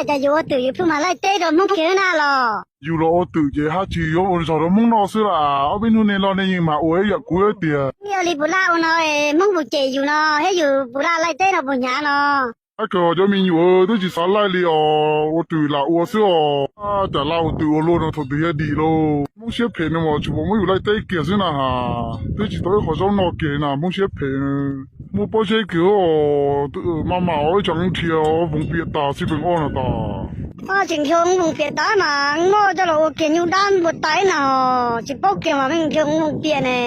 Cas yus ua twm yus pheej mag laij teb rau Hmoob kiag na los? Yus los ua twm ces haj tsis yuav ua zog rau Hmoob noj xwb las. Ob peb hnub nej los nej yeej mag ua ib yam kuv tiag. Yog li puas laj ua no, Hmoob puas cem yus no thiab yus puas laj laij teb no puas hnyav no? Ab, kawg cov me nyuam twb tsis xav laij li os, ua twm lam ua xwb os. Cas laj ua twm ua luaj no thaum twg thiaj dim lauj. Hmoob siab phem no mas tsuas pom muab yus laij teb kiag xwb na has. Twb tsis tau ib qho zaub noj kiag na, Hmoob siab phem. Muaj pob zeb kiag os, maj mam ib tsam nrhiav voos piam tas xij peem ob no tas. Tseem nrhiav voos piam tas mas noj coj los ua kiag nyuj dab npua taib no, tsis paub kiag mas nrhiav voos piam ne.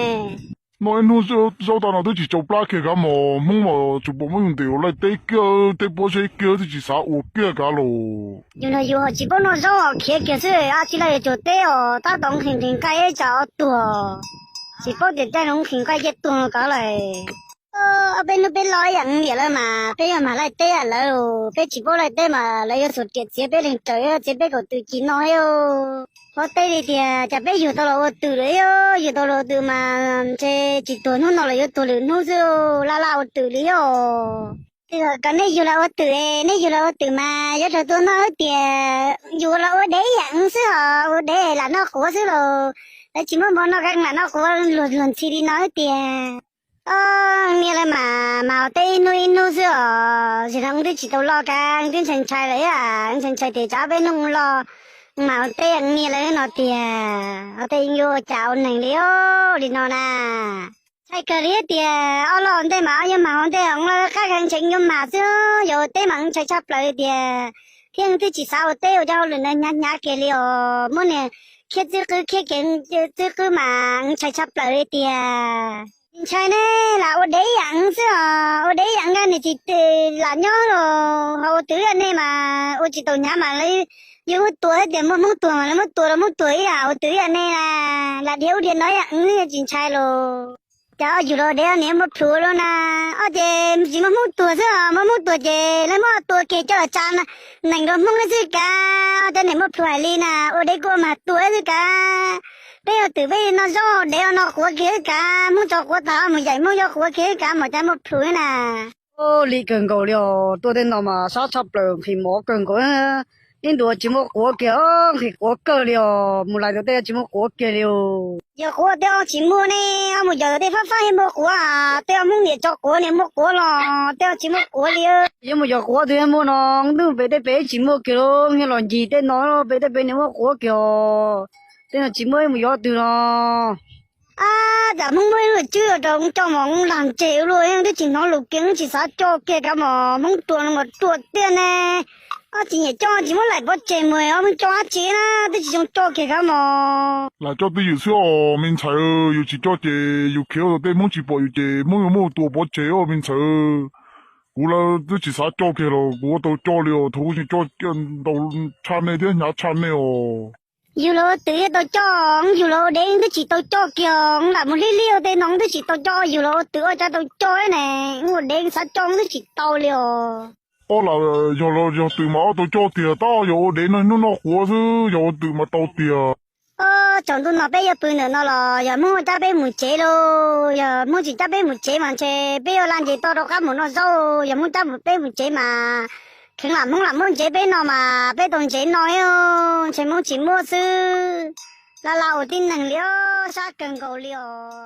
Noj ib hnub zaub tag no twb tsis tsau plab kiag kav mos. Hmoob mas tsuas pom muab yus ntes ua laij teb kiag, tej pob zeb kiag twb tsis xav ua kiag kav los. Yus no yus ho tsis paub noj zaub ho khiav kiag xwb, ab tsi laj yuav cuag teb os, tab tom nqhis nqhis nqaij ib tsam ob tuag, tsis paub tias caij no nqhis nqaij cia tuag no kav lawm. Ob peb hnub peb loj ib yam niam lawv mas peb yog mag laij teb lawv, peb tsis paub laij teb mas lawv yuav xuas riam txiav peb leeg raws, txiav peb kaum twm ci no thiab. Ua teb li tias cas peb yug tau los ua twm lawm, yug tau los ua twm mas ntshe tsis tuag hnub no los yuav tuag lwm hnub xwb, laj laj ua twm li os. Kom nej yug los ua twm, nej yug los ua twm mas yuav raug tua noj xwb tias, yus los ua dev ib yam xwb os, ua dev lam noj quav xwb los lawv tsis muab npua noj, lam noj quav luag luag ntxhi li no xwb tias. Niam lawv mas mas ua teb ib hnub ib hnub xwb os, zaum no wb twb tsis tau loj kav, wb twb ntshai ntshai lawm thiab, ntshai ntshai tias tsam ob peb hnub loj mas ua teb niam lawv no tiag, ua teb yuav ua cas ua neeg li os li no na. Ntshai kawg li tias ob loj ntej mas ob yuav mag ua ntej, loj qab kawg ntshe yuav mag xwb, yuav ua teb mas ntshai tshaj plaws li tias, thiab twb tsis xav ua teb ua cov hauj lwm ntawd hnyav hnyav kiag li os, muab niag khiab txwb qwb khiab kiag txwb qwb mas ntshai tshaj plaws li tias. Ntshai ne, lam ua dev ib yam xwb os, ua dev ib yam nkaj niag txiv twm lam nyob los ho ua twm ib yam nej mas ua tsis tau hnyav mas lawv yuav muab tua thiab tias muaj Hmoob tuag mas lawv muab tua los muab tuag ib yam ua twm ib yam nej na, lam dhia ub dhia no ib yam tsis ntshai los. Cas ob yug los ua dev niam muab plhus lawm na, ob ces tsis muaj Hmoob tuag xwb os, muaj Hmoob tuag ces lawv muab tua kiag coj los tsa nees rau Hmoob xwb kav, ob cov niam muab plhus hais li na, ua dev kuj ua mag tua xwb kav. Peb ua twm peb noj zaub dev no quav kiag xwb kav, Hmoob tso quav tas mus yaim Hmoob yuav quav kiag xwb kav, mas cas muaj plhus na. Lim kawg nkaus li os, tuaj tej no mas sab tshaj plaws nqhis mov kawg nkaus. Ib ntus tsis muaj quav kiag, nqhis quav kawg li os, mus lais tus tej tsis muaj quav kiag li os. Yog quav tej ob tsis muaj ne, ob mus yos tus tej fab fab thiaj muaj quav, tej ob Hmoob niam tso quav niam muaj quav los tej ob tsis muaj quav li. Yuav mus yos quav twg thiaj muaj no, twb pem tej pem tsis muaj kiag los, yog los ncig tej no pem tej pem niam muaj quav kiag os. Tej no tsis muaj mus yos twg los. Ab, cas Hmoob muab ib lub tswb rau coj mos lag ntseg ua luaj, twb tsis hnov lus kiag, tsis xav coj kiag kav mos, Hmoob ruam no mas ruam tiag ne. Ob tsis nyiam coj tsis muab laim pov tseg mus, ob Hmoob coj dab tsi na, twb tsis zoo coj kiag kav mos. Lam coj twj ywm xwb os me ntxhais, yus tsis coj ces yus khiav ua tej Hmoob tsis pom yus ces Hmoob yuav muab tua pov tseg os me ntxhais. Kuv lawv twb tsis xav coj kiag los kuv ua tau coj li os, thaum kuv tseem coj ntau tshaj nej thiab hnyav tshaj nej os. Yus los ua twm thiaj tau coj, yus los ua dev twb tsis tau coj kiag, lam mus hlib hlib ua tej no twb tsis tau coj, yus los ua twm ua cas tau coj ne, ua dev xav coj twb tsis tau li os. Ob lam yog los yog twm mas ob tau coj tiag, tab yog ua dev no hnub noj quav xwb, yog ua twm mas tau tiag. Tsaus ntuj no peb yuav pw ntawm no los yog Hmoob cab peb mus tsev lauj, yog Hmoob tsis cab peb mus tsev mas ntshe peb yuav laj nce toj rov qab mus noj zaub, yog Hmoob cab peb mus tsev mas kheev lam Hmoob lam muab ntsev peb no mas peb tau ntsev no, ntshe Hmoob tsis muab xwb. Laj laj ua tib neeg li os, sab kawg nkaus li os.